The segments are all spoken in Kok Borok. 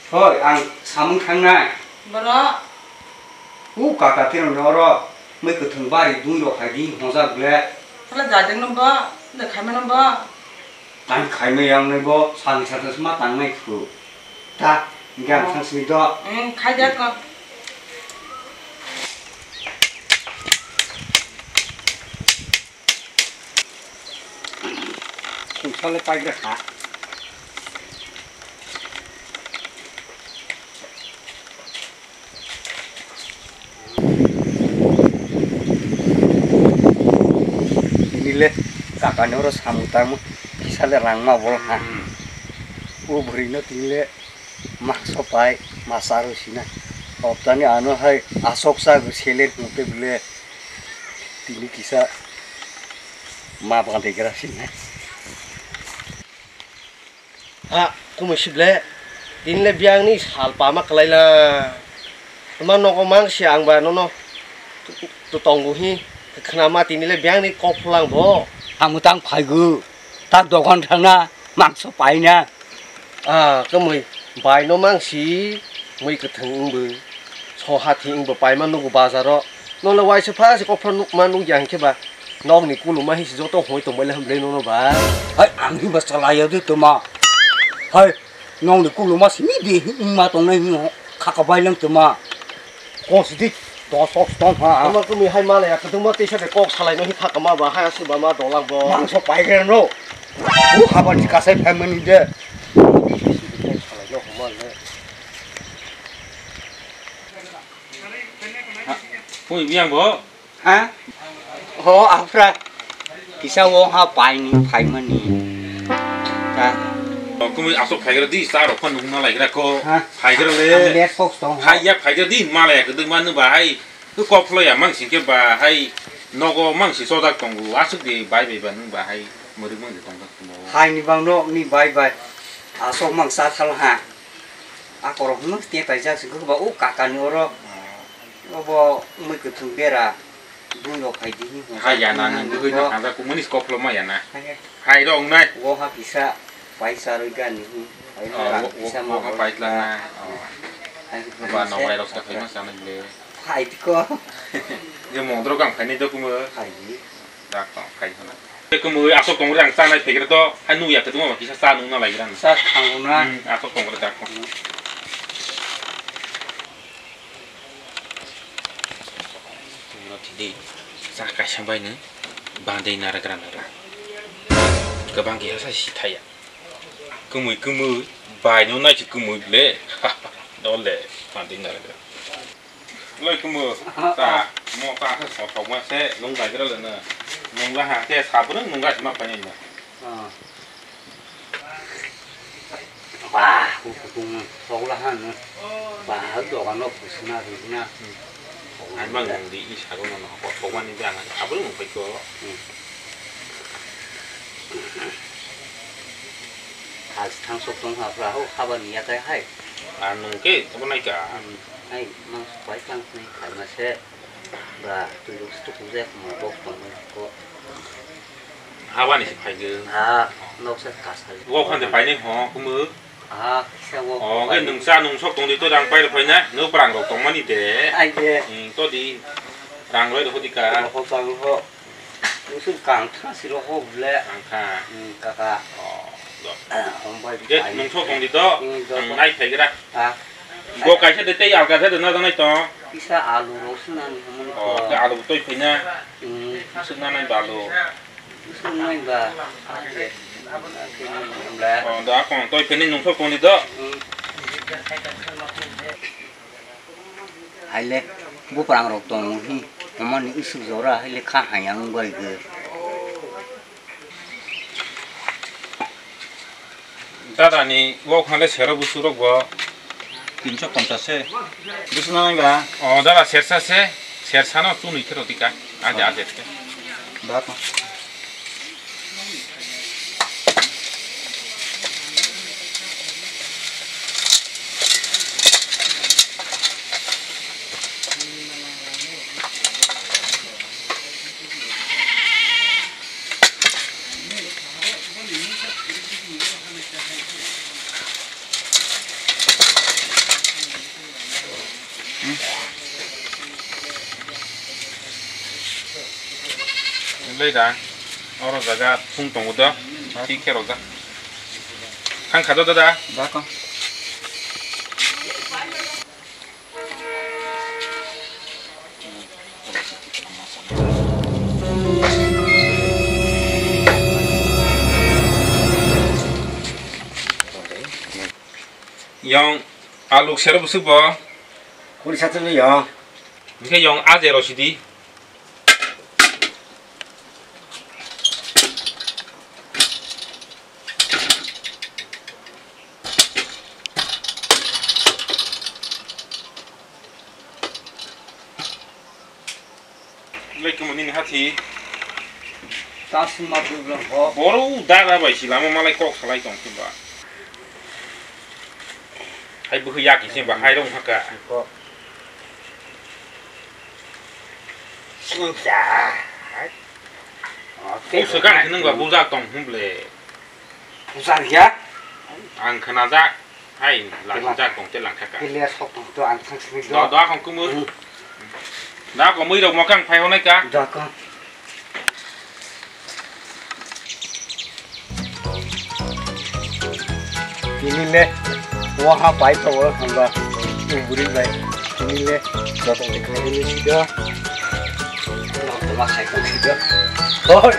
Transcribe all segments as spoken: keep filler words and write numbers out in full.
Hoi, ang samung thangnai. Borok? U kaka tino ni oro mui kwthwng bari dui rok hai di hwnjak ble. Hala jajak no bo, de khaima no bo. Tang khaima yang nai bo, sani sata sma tang nai khu. Ta, hingke ang Oh. Thang sini do. Hmm, khai jak ko. Khungsa le paigra kha. Tini le kaka ni oro samung tangmo kisa le rang ma bol ha. Hmm. O bwrwi no tini le mangso pai ma cha rw sina. Hoptani ano hai asok cha gw sele hwnkhe bwle tini kisa ma bandai gra sina. Ha, kumui sible. Tini le biyang ni sal pama kwlai la. Tuma nogo mang si ang ba nono tu, tu tongo hi. Khna ma tini le biyang ni kok phulang bo. Ang mwtang phaigu. Tak dogan thangna mangso paina. Ah, kumui bai no mang si mui kwthwng wngbo. Soha thi wngbo paima nugo bazaro. Nole waisa pha se kophra nukma nukya hinkhe ba. Nokni kuluma hinsi joto hoi tongbaile hamle nono ba. Hai, ang hinba chalaiya de toma. Hai, nokni kuluma simi de wngma tongnai hino khaka bailang toma. Kosdi dos kok tong ha. Toma kumi hai malaya kwdwngma teisa de kok salaino hi khaka ma ba hai aswk ba ma dolang bo. Mangso paigre no. Bu habani kasai phaimani de. Kok salaino homa le. Ha, pui biyang bo? Ha? Ho, aphra. Kisa wo ha paini phaimani. Ta. O, kumui asok phaigra di, sa rok phan nungna laigra ko. Ha? Phaigra le. Ang le sok tong ha. Hai ya phaigra di, malaya kwdwng manu ba hai. Kok phlo ya mang singke ba hai. Nogo mang si sojak tongo. Asuk di bai bai ba nung ba hai. Mwrwk mang di tong. Hai ni bang no ni bai bai. Asok mang sa thal ha. Akorok hwnwi tei taijak se kwbangma o kakani oro. Obo wngwi kwthwng bera bwrwi rok phai di hwnwi hwnjak. Ha yana nang bwrwi no hwnjak kumuni koploma yana. Hai rok wngnai. Wo ha kisa pai charwi gani hwnwi. Hai rok kisa ma pai tlangnai. Ba nokrai rok sa phai ma sanai le. Hai tiko. Ye mondro kang phai ni dokumo. Hai di. Dak tong khai hwnna. Kumui asok tongri ang chanai phegra to, hai nukya kwdwma kisa cha nungna laigra ang. Cha thango na. Hmm, asok tongri dak tong. Tongno thidi, cha kaisa bai ni bandai naragra nagra. Kwbang kisa sa si thaya. Kumui kumui bai no nai si kumui ble. Dole bandai naragra. Loi kumu, ta, mo ta khe sothok ma se, nung bai gra le na. Nung la ha khe sabun nung gai ma pa ni na. Ba, ku ku tung sok la ha no. Ba, ha dogan no kusna ri na. Ai ma nung di i sabun no ko sok ma ni ba na. Sabun nung pai ko. Hal thang sok tong ha pra ho, haba ni ya kai hai. A nung ke, tabo nai ka. Hai, mang pai tang ni khai ma se. Ba, tu lu tu ku je mo bok tong mo ko. Haba ni se phai ge. Ha, nok se ka sa. Wo khan de pai ni ho, kumu. Ha, kisa wo. O, ke nung sa nung sok tong di to rang pai phai na. No prang rok tong mani de. Ai de. Hmm, to di. Rang roi ho di ka. Ho tang ho. Nusur kang tha siro ho ble. Kang tha. Hmm, kaka. Oh, do. Hom bai. Je nung sok tong di to. Hmm, do. Ang nai phai gra. Ha. Go kaisa de tei alga de na nai to. Kisa alu ro suna ni hom. Oh, ke alu toi phai na. Hmm. Suna nai ba alu. Suna nai ba. Ble. Oh, da kong toi phai ni nung sok tong di to. Hmm. Haile buprang rok tongo hi, omoni isuk jora haile kha hayang bai ge. Dada ni wok hale sero busu rok bo. Tinso ponchas se. Busu na nang ga? O dada sersa se, sersa no chunui khe roti ka. Aja aja. Ba ko. Lei da, oro jaga thung tongo do, thik khe rojak. Thang kha do, da. Da, kong. Yong aluk sero busuk bo. Kuri satu ni yong. Bikhe yong aje rosidi. Lai kemo nini hathi. Tasma tu bilang ho. Boro dara bai si lama malai kok salai tong simba. Hai bwkhwi yak isimba hai rong haka. Ko. Singsa. Oke. Kok sekan kheneng ba bujak tong humble. Bujak ya? Ang khenajak. Hai, lang jak tong te lang kha ka. Piliya sok tong to ang thang sini do. Do, do, kong kumui. Hmm. Da, komui rok mokang phai honai ka. Do, kong. Ini le, waha pai to, hamba, buri bai. Ini le, jotong dikhai ini sida. Nang toma khai tong sida. Hoi.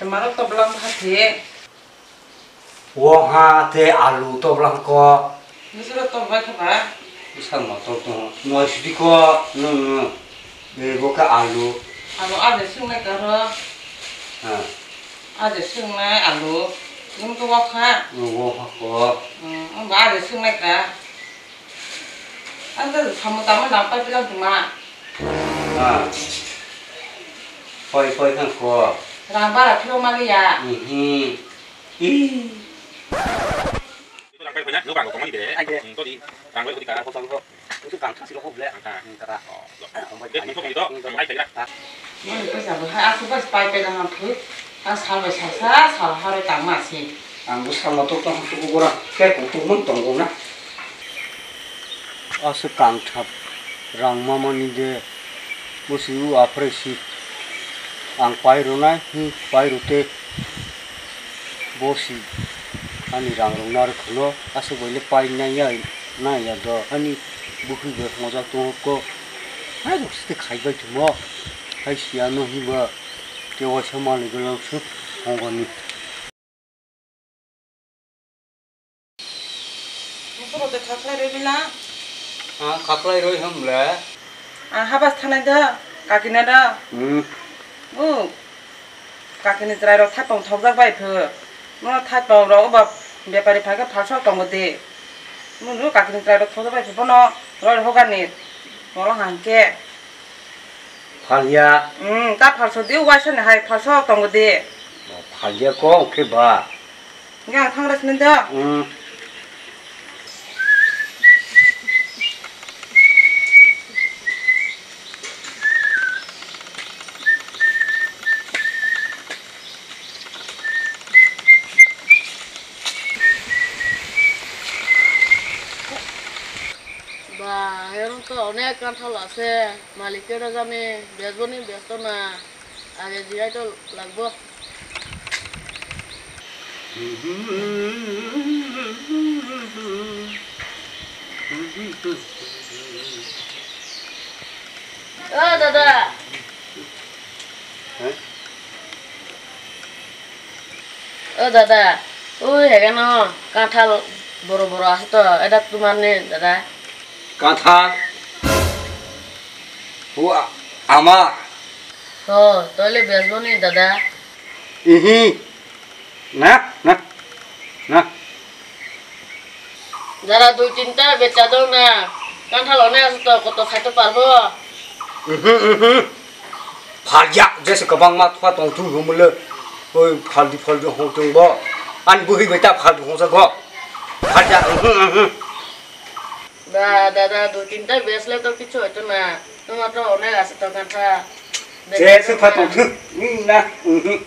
Tomaro toblang bha the. Wo ha te alu toblang ko. Nusura toblai kha ba? Bwsang motor tong. Noi sudi ko nung nung. Ebo khe alu. Alu aje swngnai karo. Ha. Aje swngnai alu. Nung to wok kha. Nung wok kha ko. Hmm, wngba aje swngnai ka. Ang to samo tamo nang pai bilang tuma. Ha. Poi poi khan ko. Rang bara phiro mali ya. Mhm. Ih. Rang pai phai na, no rang ko mani de. Ai de. Hmm, to di. Rang bai ko di ka. Ko tang ko. Itu kang thasi lo ko ble. Kang tha. Hmm, kara. Oh, lo. Ah, ang bai. De, phai. Phai to, ang bai phai ra. Mani paisa bo hai, aswk bai pai pai lang ang phu. Ang sal bai sal sa, sal ha bai tang ma se. Ang bo sal ma tok tong phu ko ra. Ke ko ko mun tong ko na. Aswk kang thap rang ma mani de. Bo si u aphre si. Ang pai ro nai, hi pai ro te. Bo si ani rang rok narwk khwno, aswk bai le pai nai ya, nai ya do, ani bwkhwi bai hwnjak tongo ko. Hai rok site khai bai thwmo, hai si ano hinba tei waisa manwi gwlak se hwngo ni. Nokoro de khaklai rwi bila? Ah, khaklai rwi hwn le. Ah, habas thanai da, kakina da. Hmm. O, kakini chwrai rok thaipong thokjak bai phu. Mo thaipong rok oba bepari phai khe phalsok tongo de. Mo nu kakini chwrai rok thokjak bai phu bono roi hogani. Mola hangke. Phalya. Hmm, ta phalsok di waisa ni hai phalsok tongo de. Phalya ko khe ba. Hingke ang thang rw sini da. Hmm. Ba, erong to onek kanthal ase, malik ke rajani, bejboni besto na. Age jirai to lagbo. O dada. Hah? O dada, ui hegeno kanthal boro boro ase to, edak tumar ni dada. Kanthal? Hu a-, ama? Ho, toile bejboni dada. Ihi. Na, na, na. Dada dui tinta becha dong na. Kanthal one ase to koto khaito parbo. Mhm, mhm. Phalya, jese kwbangma thwa tong thu humule. Oi phaldi phaldi hong tong bo. Ani bwhwi bai ta phaldi hong jago. Phalya, mhm, mhm. Da, dada, dui tinta bej le to kichu hoito na. Toma to onek ase to kantha. Je se pha tong thu. Ni na. Mhm.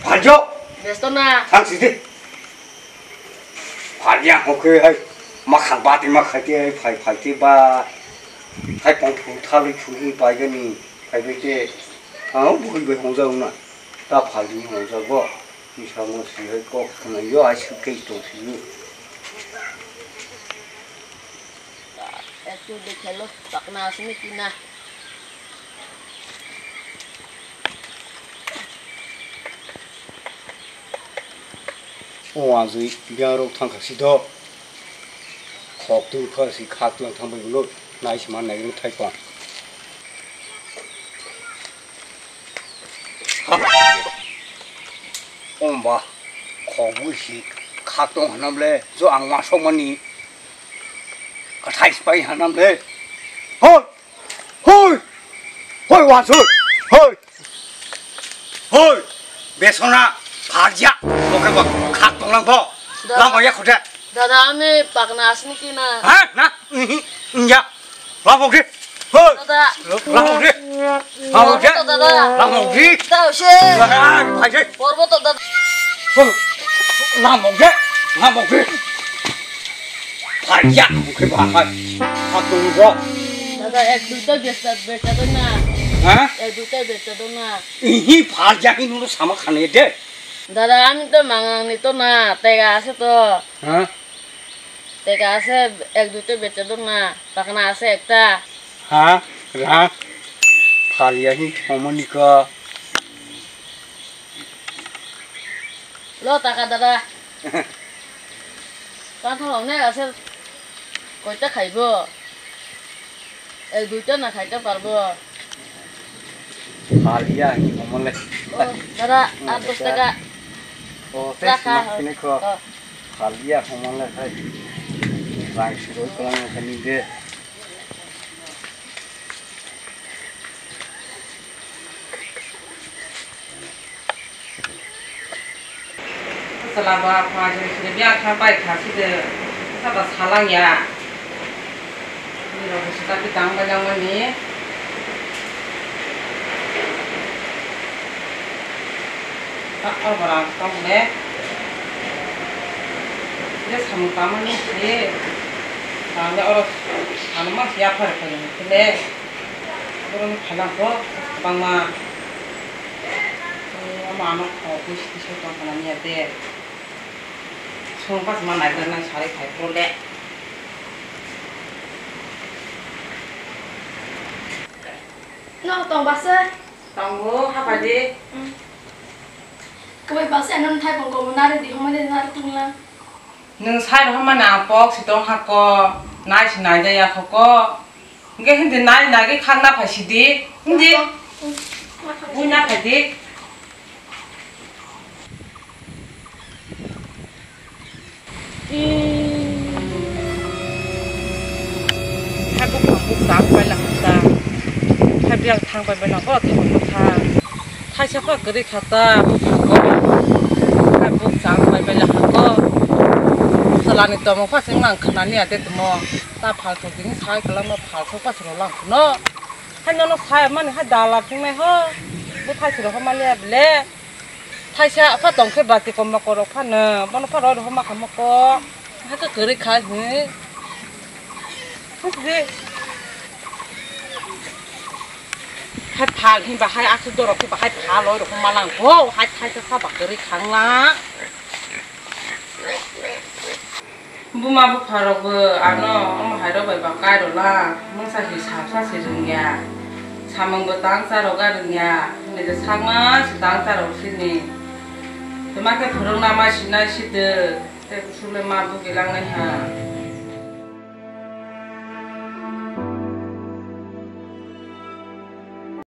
Phaljo. Besto na. Ang sidi. Phalya hokhe hai. Makhang bati ma khaite hai phai phaite ba. Hai pong phu thalwi phu hi paigani. Hai bai te. Ang bui bai hongja na. Ta phaldi hongja go. Ni samo si hai kok khna yo ai su ke to si. Ektu de khelo pakna asmi kina. O ajui biang rok thang kha si do. Khok tu kha si khak lang thang bai ulo nai si man nai rung thai pang. Omba, khogwi si khak tong hanam le, jo ang masok mani. Kathai spai hanam le. Hoi! Hoi! Hoi, wansoi! Hoi! Hoi! Besona, pharja, boke bo, khak tong lang bo. Da- Lama ya khode. Dada, ami pakna asni kina. Ha? Na? Ihi, ya. Lamok di. Hoi. Dada. Lamok di. Lamok di. Porboto, dada. Lamok di. Dada, use. Hai, hai, hai. Porboto, dada. Hoi. Lamok di. Lamok di. Phalya, oke bahai. Aku bo. Dada, ek duita besta, besta dong na. Ha? Ek duita besta dong na. Ihi phalya ini lu sama khane de. Dada, ami to mangang ni to na, tega ase to. Ha? Tega ase ek duita becha dong na, pakna ase ekta. Ha? Ra? Phalya hi thomoni ko. Lo taka dada. Tangthok ne ase koita khaibo. Ek duita na khaita parbo. Phalya hi thomon le. Oh, dada, hmm, aat dos taka. Oh, tei sima sini ko. Oh. Phalya thomon le hai. Rang siroi kolang kani de. Chwla ba pha jeng sini biya kha pai kha side sata salang ya. Ni rok sita pi tang bai lang mani. Ta or bara tong le. Je samung tama ni si. Ta le oro anu ma si aphar phar ni le. Oro ni phalang ko bangma. Ama ano kho bwswk kisa tong khna niya de. Song pas ma nai nai sari khai pro le. No tong basa. Tongo hapa de. Hmm. Kawai basa ano thai pong ko mo nare di homo de nare tungla. Nwng sai rw hwnmani ang pok si tong ha ko, nai si nai jaya kho ko. Hwnkhe hindi nai nai khe khak na phai si di, hindi. Bui na phai di. Hai buphang buk tang pai la kha ta. Hai bial thang pai bai la ko thang pai kha. Thaisa pha kwrwi kha ta buphang ko. Hai buk chang pai bai la kha ko. Chwla ni tongmung pha se wng lang khna ni ate tongmo. Ta phal thok tini sai kwlangma phal thok pha se rw lang khuno. Hai nono sai mani hai dala thwng nai ho. Bo thai se rw ho mani ya ble. Thaisa pha tong khe bati kom ma korok phano. Bono pha rw rw ho ma kha mo ko. Hai khe kwrwi kha hi. Hai phal hi bahai aswk dorok khe bahai phal oi rok malang ho hai thai khe saba kwrwi khangla. Buma bupha rok bo ano omo hai rok bai ba kai rwla mungsa si salsa si rwngya samung bo tang cha rok a rwngya hwnwi je sakma si tang cha rok sini twma khe phwrwngna ma sinai si de tei bwswk le ma bugi langnai ha.